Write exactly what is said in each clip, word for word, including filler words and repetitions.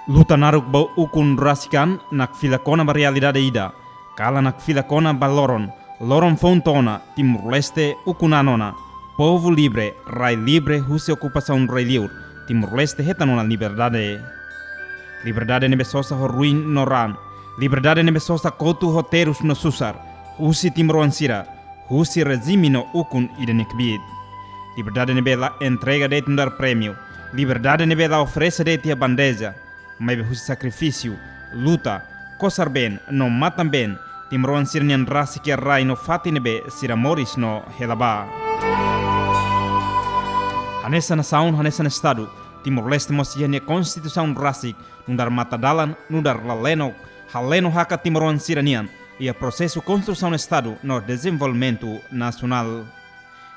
Luta naruk ba ukun rasik an nakfilak ona ba realidade ida. Kalan nakfilak ona ba loron, loron foun tiha ona, Timor-Leste ukun an ona. Povu livre, rai livre husi okupasaun rai-li'ur, Timor-Leste hetan ona liberdade. Liberdade ne'ebé sosa ho ruin no raan. Liberdade ne'ebé sosa kotu ho terus no susar, husi timoroan sira, husi rejime no ukun ida nia kbiit. Liberdade ne'ebé la entrega de'it nu'udar prémiu. Liberdade ne'ebé la oferese de'it iha bandeja, maibé husi sakrifísiu, luta, kosar-been no matan-been, timoroan sira-nian rasik iha rai no fatin ne'ebé sira moris no hela ba. Hanesan nasaun, hanesan Estadu, Timor-Leste mós iha nia konstituisaun rasik, nu'udar matadalan, nu'udar lalenon, haleno hakat timoroan sira-nian iha prosesu konstrusaun Estadu no dezenvolvimentu nasionál.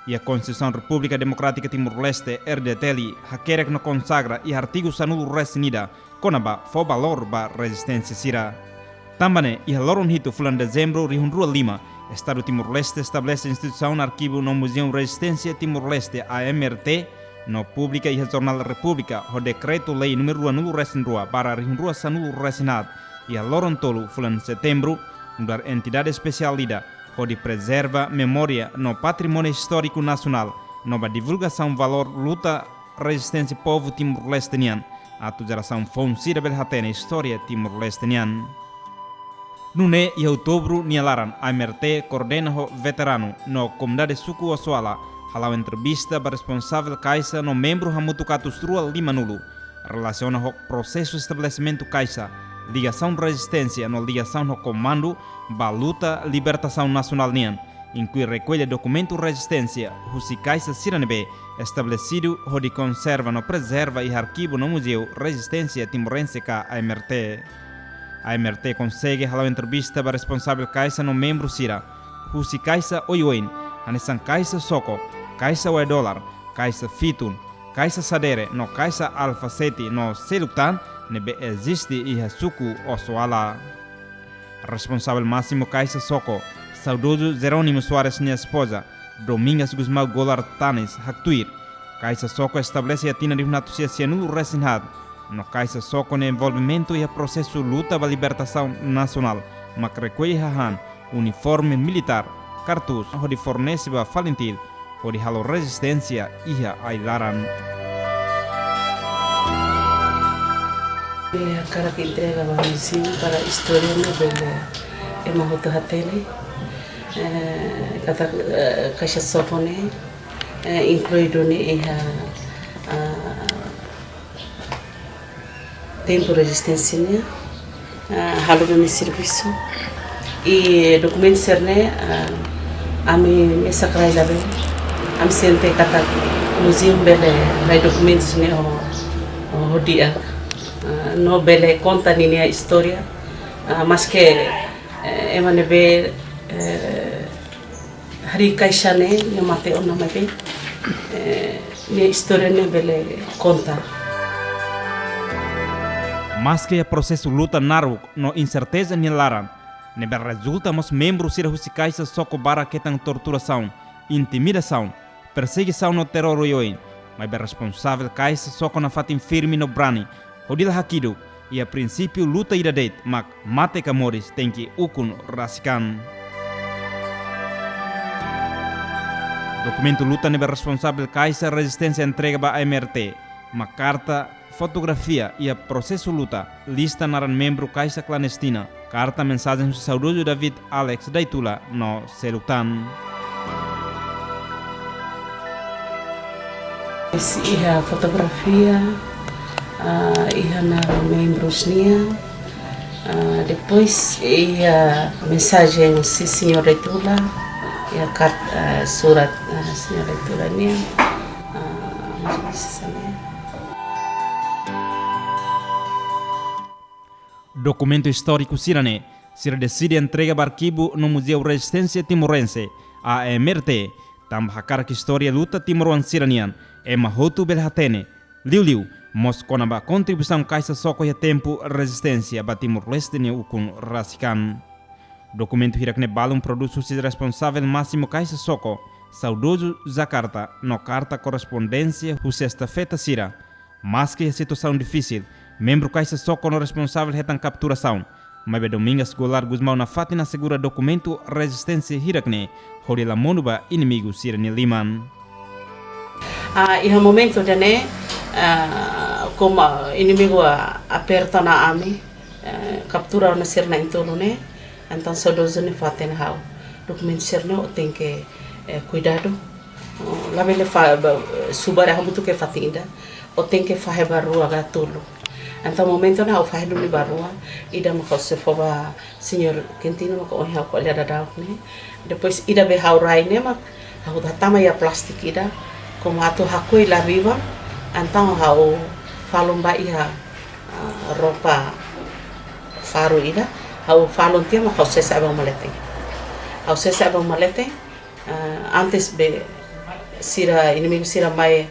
Iha Konstituisaun Repúblika Demokrátika Timor-Leste, R D T L, hakerek no konsagra iha artigu sanulu-resin-ida kona-ba fó valór ba rezisténsia sira. Tanba ne'e, iha loron hitu fulan Dezembru rihun rua lima, Estadu Timor-Leste estabelese instituisaun Arkivu no Muzeu Rezisténsia Timor-Leste, A M R T, no publika iha Jornál Repúblika ho Dekretu-Lei númeru ruanulu-resin-rua barra rihun rua sanulu-resin-haat, iha loron tolu fulan Setembru, nu'udar entidade espesiál ida, hodi prezerva memória no patrimóniu istóriku nasionál, no ba divulgasaun valór luta rezisténsia povu Timor-Leste nian, atu jerasaun foun sira bele hatene istória Timor-Leste nian. Nune'e iha Outubru nia laran, A M R T koordena ho veteranu no komunidade suku Osoala hala'o entrevista ba responsavel Kaixa no membru hamutuk atus rua limanulu, relasiona ho prosesu estabelesimentu Kaixa, ligasaun rezisténsia no ligasaun ho komandu ba luta libertasaun nasionál nian, inklui rekolla dokumentu rezisténsia husi Kaixa sira ne'ebé estabelesidu hodi konserva no prezerva iha Arkivu no Muzeu Rezisténsia Timorense ka A M R T. A M R T konsege hala'o entrevista ba responsavel Kaixa no membru sira husi Kaixa oioin, hanesan Kaixa Soko, Kaixa Oe-Dolar, Kaixa Fitun, Kaixa Sadere no Kaixa Alfa Seti no seluk tan ne'ebé eziste iha suku Osoala. Responsavel másimu Kaixa Soko, saudozu Jerónimo Soares nia espoza, Domingas Gusmão Goulart Tanis, haktuir, Kaixa Soko estabelese iha tinan rihun atus sia sianulu-resin-haat, no Kaixa Soko nia envolvimentu iha prosesu luta ba libertasaun nasionál, mak rekolla hahán, uniforme militár, kartús, hodi fornese ba FALINTIL, hodi halo rezisténsia iha ai-laran. Hakarak entrega ba muzeu para istória ne'e bele ema hotu hatene, eh, katak, eh, Kaixa Soko ne'e, eh, inkluídu ne'e iha, ah, tempu rezisténsia nian, ah, halo ami-nia servisu. I dokumentu sira-ne'e, ah, ami mesak rai labele. Ami sente katak muzeu bele rai dokumentu sira-ne'e ho, ho di'ak. Ah, no bele konta ninia istória. Ah, maske, eh, ema ne'ebé, eh, harii Kaixa ne'e, nia mate ona maibé, eh, nia istória ne'e bele konta. Maske iha prosesu luta naruk no inserteza nia laran, ne'ebé rezulta mós membru sira husi Kaixa Soko barak hetan torturasaun, intimidasaun, persegisaun no teror oioin, maibé responsavel Kaixa Soko nafatin firme no brani, hodi la hakiduk, iha prinsípiu luta ida de'it, mak mate ka moris tenke ukun rasik an. Dokumentu luta ne'ebé responsavel Kaixa Rezisténsia entrega ba A M R T, mak karta, fotografia iha prosesu luta, lista naran membru Kaixa klandestina, karta mensajen husi saudozu David Alex Daitula no seluk tan. Iha fotografia, ah, iha naran membrus nian, ah, depois iha mensajen husi Señór Daitula, iha kart-, ah, surat, ah, Señór Daitula nian, ah, mais sira-ne'e. Dokumentu istóriku sira-ne'e, sira deside entrega ba Arkivu no Muzeu Rezisténsia Timorense, A M R T, tanba hakarak istória luta timoroan sira-nian, ema hotu bele hatene, liuliu, mós kona-ba kontribuisaun Kaixa Soko iha tempu rezisténsia ba Timor-Leste nia ukun rasik an. Dokumentu hirak-ne'e balun prodús husi responsavel másimu Kaixa Soko, saudozu Jakarta, no karta korrespondénsia husi estafeta sira, maske iha situasaun difisil, Membru Kaixa soko no responsavel hetan kapturasaun. Maibé Domingas Goulart Gusmão nafatin asegura dokumentu rezisténsia hirak-ne'e hodi la monu ba inimigu sira-nia liman. Ah, iha momentu ida-ne'e, ah, komu inimigu, ah, aperta ona ami, eh, kaptura ona sira na'in-tolu ne'e, entaun saudozu ne'e fó-hatene ha'u. Dokumentu sira-ne'e ó tenke, eh, kuidadu. Oh, labele fa-, ba, subar hamutuk iha fatin ida. Ó tenke fahe ba rua ka tolu. Entaun momentu ne'e ha'u fahe duni ba rua, ida mak ha'u sei fó ba señór Quintino mak ohin ha'u ko'alia daudauk ne'e. Depois ida be ha'u rai ne'e mak ha'u hatama iha plástiku ida, komu atu hakoi la biban, entaun ha'u falun ba iha, ah, roupa faru ida, ha'u falun tiha mak ha'u sesa ba uma leten. Ha'u sesa ba uma leten, ah, antes be sira, inimigu sira mai,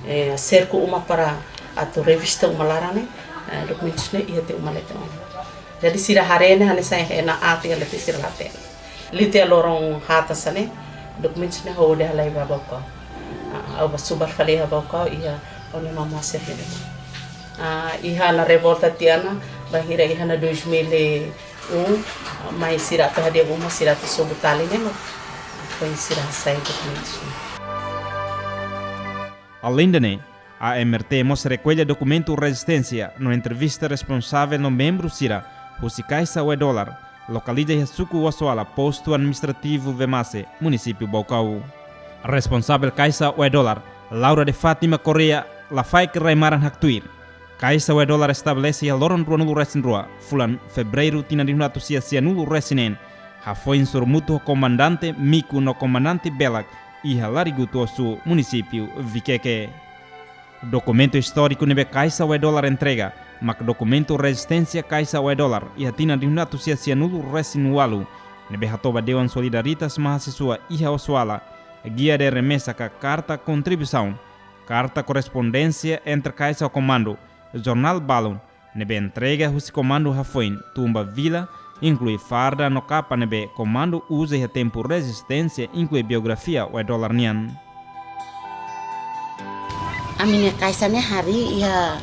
eh, serka uma para atu revista uma laran ne'e, eh, dokumentus ne'e iha tiha uma leten ona. Jadi sira haree ne'e hanesan hena ati ale ti sira la hatene. Liu tiha loron haat hanesan ne'e, dokumentus ne'e hodi halai ba Baucau. Ah, ha'u ba subar fali iha Baucau iha ó-nia mamá sira-nia. Ah, iha ona revolta tiha ona, bainhira iha ona dois mil e um, mai sira atu hadi'a uma, sira atu sobu tali ne'e mak foin sira hasai dokumentus ne'e. Alende ne'e, A M R T mós rekolla dokumentu rezisténsia no entrevista responsavel no membru sira husi Kaixa Oe Dollar, lokaliza iha suku Oasoala, postu administrativu Vemasse, munisípiu Baucau. Responsavel Kaixa Oe Dollar, Laura de Fátima Correia, Lafaek Rai Maran haktuir. Kaixa Oe Dollar estabelese iha loron ruanulu-resin-rua, fulan Fevereiru tinan rihun atus sia sianulu-resin-neen, hafoin sorumutu ho komandante Miku no komandante Belak, iha Larigutu Osu, munisípiu Viqueque. Dokumentu istóriku ne'ebé Kaixa Oe Dollar entrega, mak dokumentu rezisténsia Kaixa Oe Dollar, iha tinan rihun atus sia sianulu-resin-ualu, ne'ebé hato'o ba Dewan Solidaritas Mahasiswa iha Oasoala, guia de remesa ka karta kontribuisaun, karta korrespondénsia entre Kaixa ho komandu, jornál balun, ne'ebé entrega husi komandu hafoin tun ba vila, inklui farda no kapa ne'ebé komandu uza iha tempu rezisténsia, inklui biografia Oe Dollar nian. Ami-nia kaixa ne'e harii iha,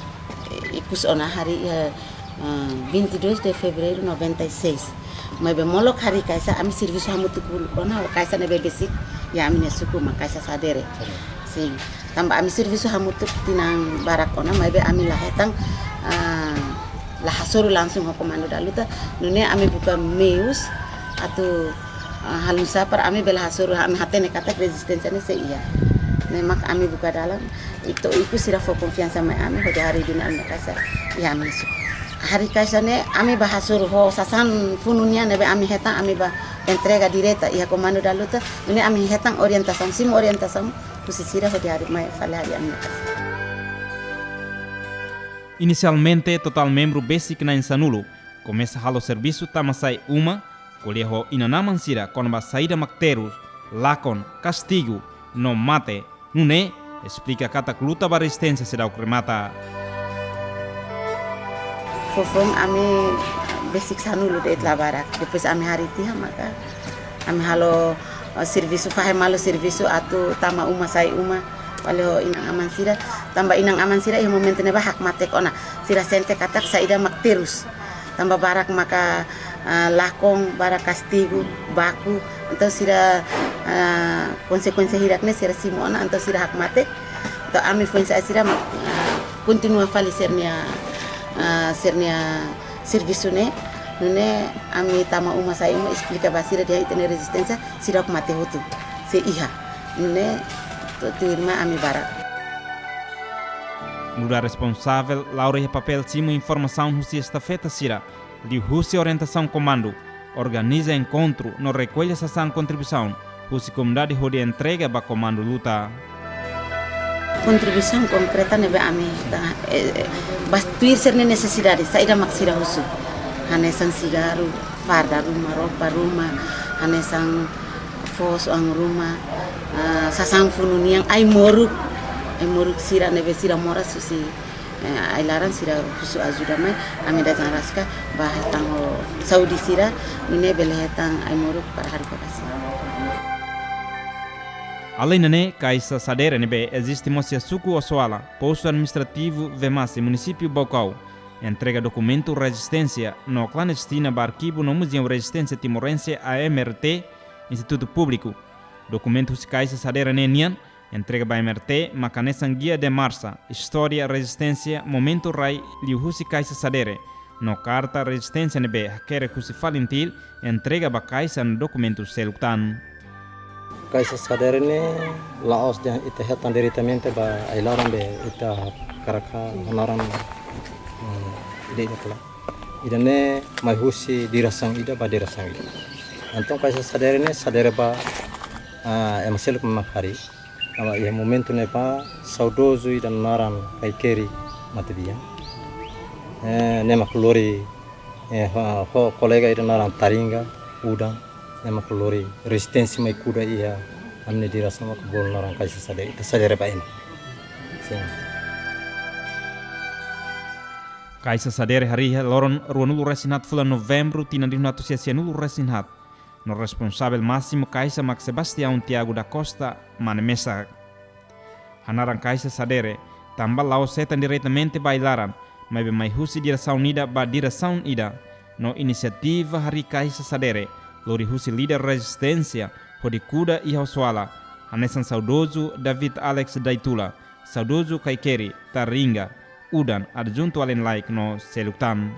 eh, ikus ona harii iha, eh, vinte e dois de Fevereiro noventa e seis. Maibé molok harii kaixa ami servisu hamutuk uluk ona ho kaixa ne'ebé besik iha ami-nia suku mak Kaixa Sadere. Sadere. Sin. Tanba ami servisu hamutuk tinan barak ona, maibé ami la hetan, ah, la hasoru langsung ho komandu Daluta, nune'e ami buka meius atu, ah, halo nu'usá para ami bele hasoru, ami hatene katak rezisténsia ne'e sei iha. Ne'e mak ami buka dalan, entaun ikus sira fó konfiansa mai ami, hodi harii duni ami-nia kaixa iha ami-nia suku. Harii kaixa ne'e ami bá hasoru ho sasán funu nian ne'ebé ami hetan, ami bá entrega direta iha komandu Daluta, nune'e ami hetan orientasaun, simu orientasaun husi sira hodi harii mai fali harii ami-nia kaixa. Inisialmente, totál membru besik na'in sanulu komesa halo servisu tama-sai uma, ko'alia ho inan-aman sira kona-ba saida mak terus, lakon, kastigu, no mate, nune'e esplika katak luta ba rezisténsia seidauk remata. Fofoun ami besik sanulu de'it la barak. Depois ami harii tiha maka ami halo, eh, servisu, fahe malu servisu atu tama uma sai uma, fali ho inan-aman sira. Tanba inan-aman sira iha momentu ne'ebá hakmatek ona. Sira sente katak saida mak terus. Tanba barak maka, eh, lakon, barak kastigu, baku. Entaun sira, eh, konsekuénsia hirak ne'e sira simu ona, entaun sira hakmatek. Entaun ami foin-sa'e sira mak, eh, kontinua fali sira-nia, eh, sira-nia servisu ne'e, nune'e ami tama uma sai uma esplika ba sira dehan ita-nia rezisténsia seidauk mate hotu, sei iha. Nune'e to-, tuirmai ami barak. Nu'udar responsavel, Laura iha papél simu informasaun husi estafeta sira, liuhusi orientasaun komandu, organiza enkontru no rekolla sasán kontribuisaun husi komunidade hodi entrega ba komandu luta. Kontribuisaun konkreta ne'ebé ami hetan, eh, eh, ba tuir sira-nia nesesidade, saida mak sira husu. Hanesan sigarru, farda ruma, roupa ruma, hanesan foos oan ruma, ah, sasán funu nian, ai-moruk, ai-moruk sira ne'ebé sira moras husi, eh, ai-laran, sira husu ajuda mai, ami Dajang Raska bá hetan ho saúde sira, nune'e bele hetan ai-moruk para harii ba sira. Alende ne'e, Kaixa Sadere ne'ebé eziste mós iha suku Oasoala, postu administrativu Vemasse, munisípiu Baucau, entrega dokumentu rezisténsia no klandestina ba Arkivu no Muzeu Rezisténsia Timorense, A M R T, Institutu Públiku. Dokumentu husi Kaixa Sadere ne'e nian entrega ba A M R T maka hanesan guia de marcha, istória rezisténsia, momentu rai liuhusi Kaixa Sadere, no karta rezisténsia ne'ebé hakerek husi Falintil entrega ba Kaixa no dokumentu seluk tan. Kaixa Sadere ne'e la'ós dehan ita hetan diretamente ba ai-laran be ita hakarak hanaran, hmm, ida-idak lae. Ida-ne'e mai husi diresaun ida ba diresaun ida. Entaun Kaixa Sadere ne'e sadere ba, ah, ema seluk mak harii. Tanba iha momentu ne'ebá saudozu ida naran Kaikeri Matebian. Eh, ne'e mak lori, eh, ho, ho kolega ida naran Taringa Udan. Ne'e mak lori rezisténsia mai kuda iha ami-nia diresaun mak bolu naran Kaixa Sadere. Ita sadere ba ema. Sin. Kaixa Sadere harii iha loron ruanulu-resin-haat fulan Novembru tinan rihun atus sia sianulu-resin-haat. No responsavel másimu Kaixa mak Sebastião Tiago da Costa, mane mesak. Hanaran Kaixa Sadere, tanba la'ós hetan diretamente ba ai-laran, maibé mai husi diresaun ida ba diresaun ida, no inisiativa harii Kaixa Sadere, lori husi líder rezisténsia, hodi kuda iha Oxoala, hanesan saudozu David Alex Daitula, saudozu Kaikeri, Taringa, Udan, Adjuntu Allen-Laek no seluk tan.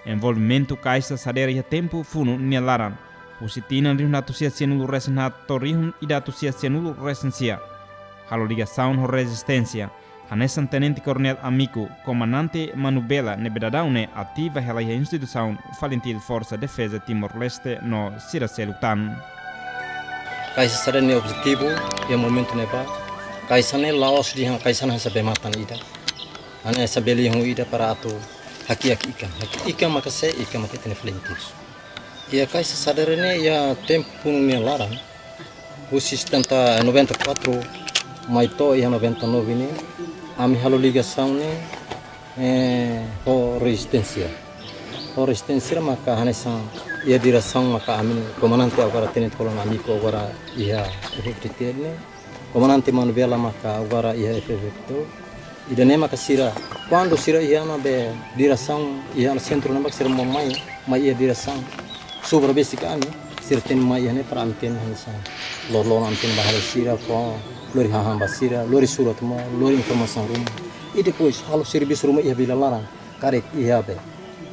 Envolvimentu Kaixa Sadere iha tempu funu nia laran, husi tinan rihun atus sia sianulu-resin-haat to'o rihun ida atus sia sianulu-resin-sia, halo ligasaun ho rezisténsia, hanesan Tenente Koronél Amico, Komandante Manu Bela ne'ebé daudaun ne'e ativa hela iha instituisaun Falintil Forsa Defeza Timor-Leste no sira seluk tan. Kaixa Sadere nia objetivu iha momentu ne'ebá, Kaixa ne'e la'ós dehan Kaixa hanesan bee-matan ida. Hanesan bee-lihun ida para atu hakiak ikan. Hakiak ikan maka sé, ikan maka ita-nia Falintil. Iha Kaixa Sadere ne'e iha tempu funu nia laran, husi setenta, noventa e quatro mai to'o iha noventa e nove ne'e, ami halo ligasaun ne'e, eh, ho rezisténsia. Ho rezisténsia maka hanesan iha diresaun maka ami-nia komandante agora Tenente Koronél Amico agora iha F F T T ne'e. Komandante Manu Bela maka agora iha F F T T. Ida-ne'e maka sira, kuandu sira iha ona be diresaun iha ona sentru ne'e maka sira mai, mai iha diresaun. Subar besik ami, sira tenke mai iha ne'e para ami tenke hanesan. Loroloron ami tenke ba halo sira, fó, lori hahán ba sira, lori surat mós, lori informasaun ruma. I depois halo servisu ruma iha vila laran, karik iha be.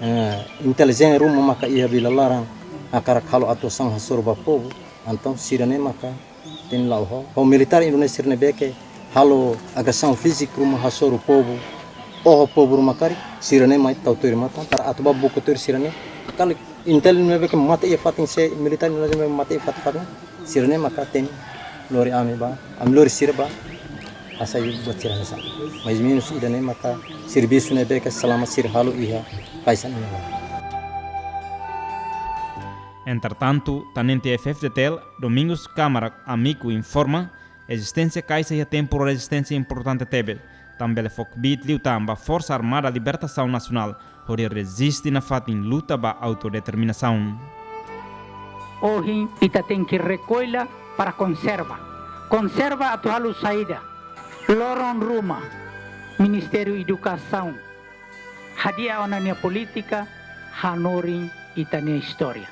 Eh, intelijénsia ruma maka iha vila laran, hakarak halo atuasaun hasoru ba povu, entaun sira-ne'e maka tenke la'o ho, ho militár Indonézia sira ne'ebé ke halo agresaun fíziku ruma hasoru povu, oho povu ruma karik, sira-ne'e mai tau tuir matan, para atu ba buka tuir sira-ne'e. Karik intel ne'ebé ke mate iha fatin se, militár Indonézia ne'ebé mate iha fatin-fatin, sira-ne'e maka tenke lori ami ba, ami lori sira ba, hasai buat sira hanesan. Mais menus ida-ne'e maka servisu ne'ebé ke selama sira halo iha Kaixa ne'e. Entretantu, Tenente F F T T, Domingos Camargo Amico informa, ezisténsia Kaixa iha tempu rezisténsia importante tebes, tanba bele fó kbiit liután ba Forsa Armada Libertasaun Nasionál, hodi reziste nafatin luta ba autodeterminasaun. Ohin ita tenke rekolla para konserva. Konserva atu halo saida? Loron ruma, Ministériu Edukasaun hadi'a ona nia polítika hanorin ita-nia istória.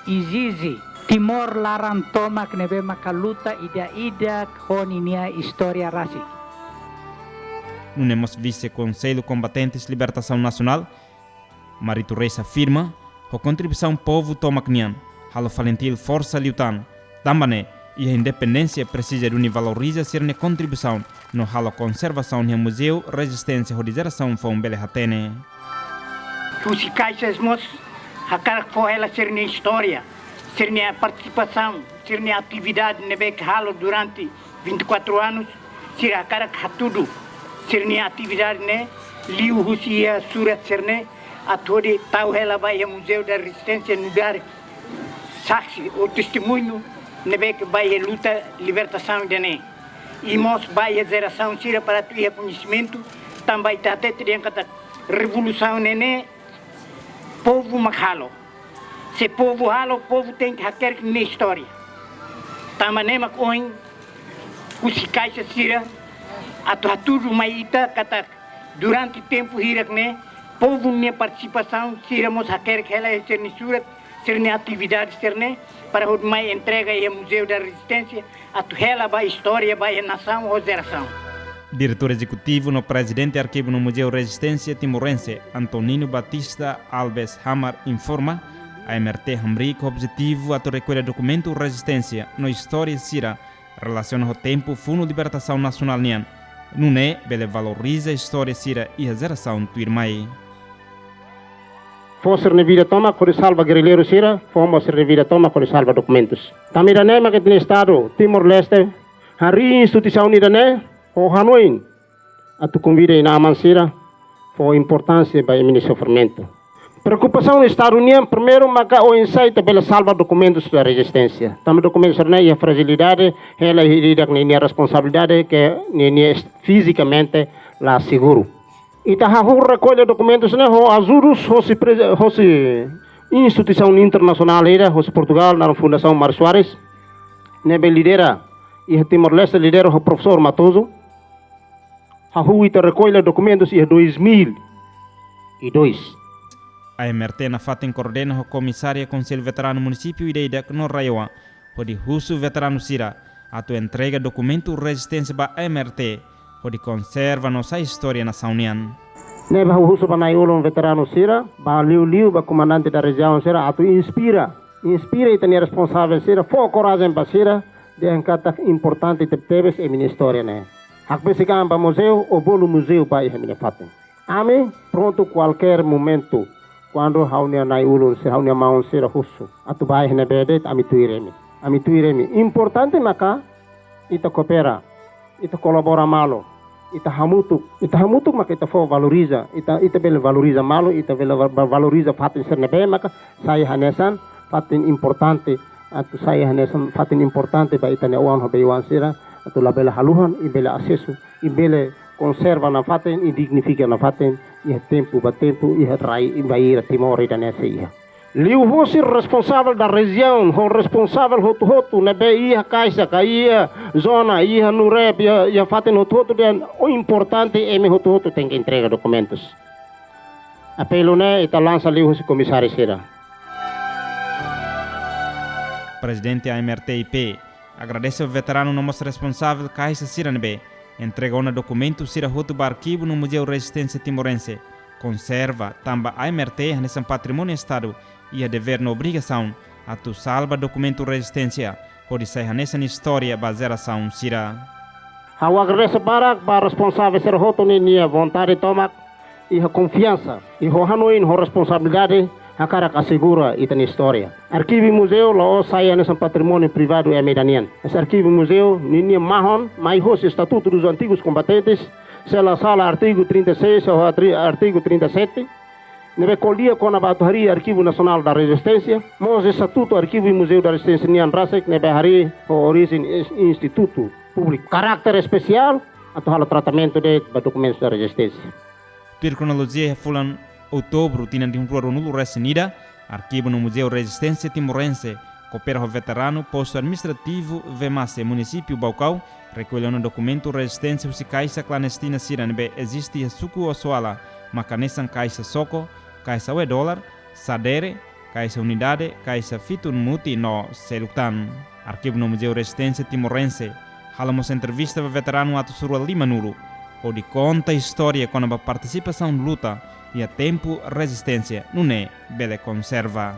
Ezije Timor laran tomak ne'ebé maka luta ida-idak ho ninia istória rasik. Nune'e mós Vise Konsellu Kombatentes Libertasaun Nasionál, Marito Reis afirma, ho kontribuisaun povu tomak nian, halo Falintil forsa liután, tanba ne'e, iha independénsia presiza duni valoriza sira-nia kontribuisaun, no halo konservasaun iha Muzeu Rezisténsia hodi jerasaun foun bele hatene. Husi Kaixa mós hakarak fó hela sira-nia istória, sira-nia partisipasaun, sira-nia atividade ne'ebé ke halo durante vinte e quatro anos, sira hakarak hatudu sira-nia atividade ne'e liuhusi iha surat sira-ne'e, atu hodi tau hela ba iha Museu da Resistência nu'udar saksi ou testemuñu ne'ebé ke ba iha luta libertasaun ida-ne'e. I mós ba iha jerasaun sira para atu iha koñesimentu, tanba ita hatete dehan katak revolusaun ne'e ne'e povu mak halo. Se povu halo, povu tenke hakerek nia istória. Tanba ne'e mak ohin husi Kaixa sira atu hatudu mai ita katak durante tempu hirak ne'e, Povu nia partisipasaun sira mós hakerek hela iha sira-nia surat, sira-nia atividade sira-ne'e, para hodi mai entrega iha Museu da Resistência, atu hela ba istória ba iha nasaun ho jerasaun. Diretór Ezekutivu no Prezidente Arkivu no Muzeu Rezisténsia Timorense, Antonino Batista Alves Hamar, informa, A M R T hamriik ho objetivu atu rekolla dokumentu rezisténsia no istória sira relasiona ho tempu funu libertasaun nasionál nian, nune'e bele valoriza istória sira iha jerasaun tuirmai. Fó sira-nia vida tomak hodi salva gerrilleiru sira, fó mós sira-nia vida tomak hodi salva dokumentus. Tanba ida-ne'e mak ita-nia Estadu Timor-Leste harii instituisaun ida-ne'e ho hanoin atu konvida inan-aman sira fó importánsia ba imi-nia sofrimentu. Preokupasaun Estadu nian primeiru maka oinsá ita bele salva dokumentus da rezisténsia. Tanba dokumentus sira-ne'e iha frajilidade, hela iha ida-idak ninia responsabilidade ke ninia est-, fizikamente la seguru. Ita hahú rekolla dokumentus ne'e ho ajudus hosi pre-, hosi instituisaun internasionál ida, hosi Portugal, naran Fundasaun Mário Soares, ne'ebé lidera iha Timor-Leste, lidera ho Profesór Matoso. Hahú ita rekolla dokumentus iha dois mil e dois. A M R T nafatin koordena ho komisária Konsellu Veteranu munisípiu ida-idak no RAEOA, hodi husu veteranu sira atu entrega dokumentu rezisténsia ba A M R T, hodi konserva no sai istória nasaun nian. Ne'ebé ha'u husu ba na'i-ulun veteranu sira, ba liuliu ba komandante da rejiaun sira atu inspira, inspira ita-nia responsável sira, fó korajen ba sira, dehan katak importante tebetebes imi-nia istória ne'e. Hakbesik an ba muzeu, ou bolu muzeu ba iha imi-nia fatin. Ami prontu kualkér momentu, kuandu ha'u-nia na'i-ulun sira, ha'u-nia maun sira husu atu ba iha ne'ebé de'it, ami tuir imi. Ami tuir imi. Importante maka ita koopera, ita kolabora malu, ita hamutuk, ita hamutuk maka ita fó valoriza, ita, ita bele valoriza malu, ita bele va-, va-, valoriza fatin sira ne'ebé maka sai hanesan fatin importante, atu sai hanesan fatin importante ba ita-nia oan ho bei-oan sira, atu labele haluhan, i bele asesu, i bele konserva nafatin, i dignifika nafatin, iha tempu ba tempu, iha rai, i ba ira Timor ida-ne'e sei iha. Liuhosi responsável da rejiaun, ho responsável hotu-hotu, ne'ebé iha kaixa, ka iha zona, iha NUREP, iha, iha fatin hotu-hotu dehan, o importante imi hotu-hotu tenke entrega dokumentus. Apelu ne'e ita lansa liuhosi komisáriu sira. Prezidente A M R T I P agradese veteranu no mós responsável kaixa sira ne'ebé entrega ona dokumentu sira hotu ba Arkivu no Muzeu Rezisténsia Timorense konserva, tanba A M R T hanesan patrimóniu Estadu iha devér no obrigasaun atu salva dokumentu rezisténsia, hodi sai hanesan istória ba jerasaun sira. Ha'u agradese barak ba responsável sira hotu ninia vontade tomak, iha konfiansa, i ho hanoin ho responsabilidade, hakarak asegura ita-nia istória. Arkivu i muzeu la'ós sai hanesan patrimóniu privadu ema ida nian. Mas arkivu i muzeu ninia mahon mai hosi Estatuto dos Antigos Combatentes, se la sala artigu trinta e seis ou atri-, artigu trinta e sete, ne'ebé ko'alia kona-ba atu harii Arkivu Nasionál da Rezisténsia, mós Estatutu Arkivu i Muzeu da Rezisténsia nian rasik ne'ebé harii ho orijen ins-, institutu públiku karakter espesiál atu halo tratamentu de'it ba dokumentus da rezisténsia. Tuir kronolojia, iha fulan Outubru tinan rihun rua ruanulu resin ida, Arkivu no Muzeu Rezisténsia Timorense koopera ho veteranu, Postu Administrativu Vemase, Munisípiu Baucau, rekolla ona dokumentu rezisténsia husi kaixa klandestina sira ne'ebé eziste iha suku Osoala, maka hanesan Kaixa Soko, Kaixa Oe Dolar, Sadere, Kaixa Unidade, Kaixa Fitun Muti no seluk tan. Arkivu no Muzeu Rezisténsia Timorense halo mós entrevista ba veteranu atus rua limanulu, hodi konta istória kona-ba partisipasaun luta iha tempu rezisténsia, nune'e bele konserva.